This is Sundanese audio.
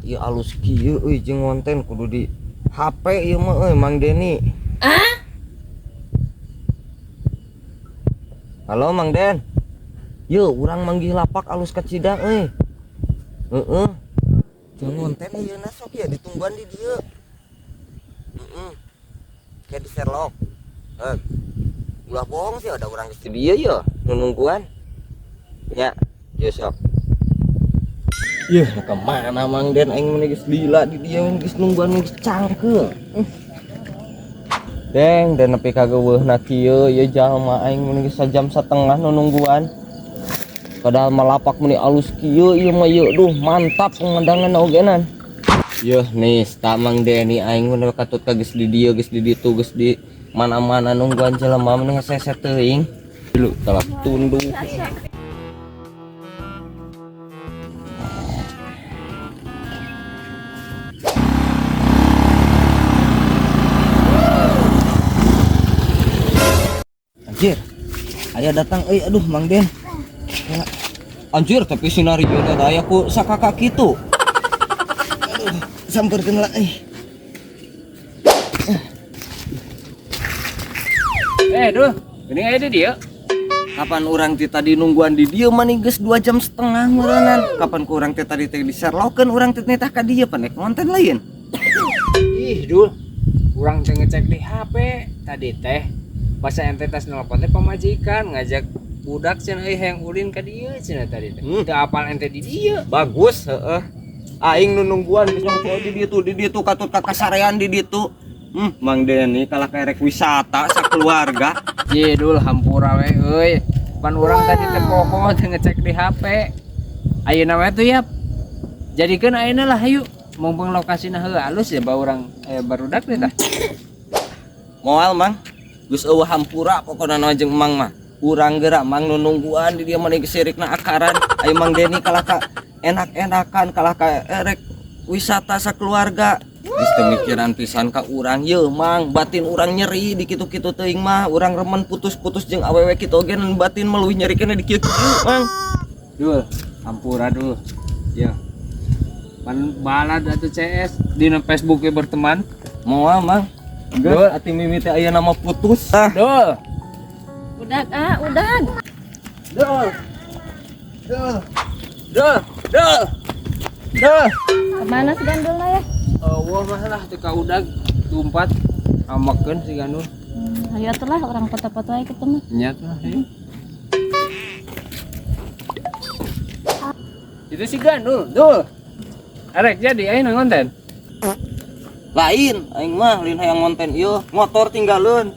Lapak ieu alus kieu euy jeung ngonten kudu di HP ieu mah euy Mang Deni. Halo Mang Den. Yeuh urang manggih lapak alus kacida euy. Heeh. Jeung ngonten ieu na sok ya ditungguan di dieu. Heeh. Kayak di Sherlock. Eh. Ulah bohong sih ada urang geus di dieu ye nu nungguan. Ya, yeuh sok. Yeuh, ka mana Mang Den aing mah geus lila di dieu geus nungguan geus cangkeul. Deng, dan nepi ka geuweuhna kieu ieu jalma aing mun geus sajam setengah nu nungguan. Padahal mah lapak meni alus kieu ieu mah ieu duh mantap pemandangan ogenan. Yeuh nista Mang Deni aing mun katut ka geus di dieu geus di ditu geus di mana-mana nungguan jelema meni hese teuing. Lu kalah tunduk. Anjir. Aya datang euy aduh Mang Den. Ya. Anjir tapi sinario teh aya ku sakakak kitu. Aduh, sampeurkeun lah euy. Duh, geuning aya di dieu. Kapan urang teh tadi nungguan di dieu mah geus 2 jam setengah meureunnan. Kapan ku urang teh tadi teh di-sherlockeun urang teh nitah ka dieu pan rek ngonten lain. Ih, Dul. Urang teh ngecek di HP tadi teh. Pas ente tas nelpon teh pamajikan ngajak budak cenah euy hayang ulin ka dieu cenah tadi teh. Teu apal ente di dieu. Bagus heeh. Aing nu nungguan geus nyongko di dieu tuh katut ka kasarean di ditu. Mang Deni kalah ka erek wisata sakeluarga. Ye Dul hampura we euy. Pan urang tadi teh poho teh ngecek di HP. Ayeuna we tuh yap. Jadikeun ayeuna lah hayu. Mumpung lokasina heuh alus ya ba urang barudak teh tah. Moal Mang. Geus eueuh hampura pokona na jeung Mang mah. Urang geura Mang nu nungguan di dieu mah geus sirikna akaran. Ayo Mang Deni kalah ka enak-enakan kalah ka erek wisata sakeluarga. Geus teu mikiran pisan ka urang yeuh Mang, batin urang nyeri di kitu-kitu teuing mah, urang remen putus-putus jeung awewe kitu oge batin mah leuwih nyeri keneh di kieu-kieu Mang. Dul, hampura dul. Ya. Pan balad atuh CS dina Facebook ge berteman. Moal Mang. Geus ati mimi teh aya nama putus. Ah. Dul. Udah, ah, udah. Dul. Dul. Dul. Dul. Dul. Kemana si Gandul lah ya? Wah masalah teu ka udag tumpat amakeun si Gandul. Ayo atuh lah orang foto-foto aja ketemu. Nya tuh ayo. Itu si Gandul, Dul. Arek jadi ayeuna ngonten. Lain, aing mah lain hayang ngonten ieu, motor tinggalun.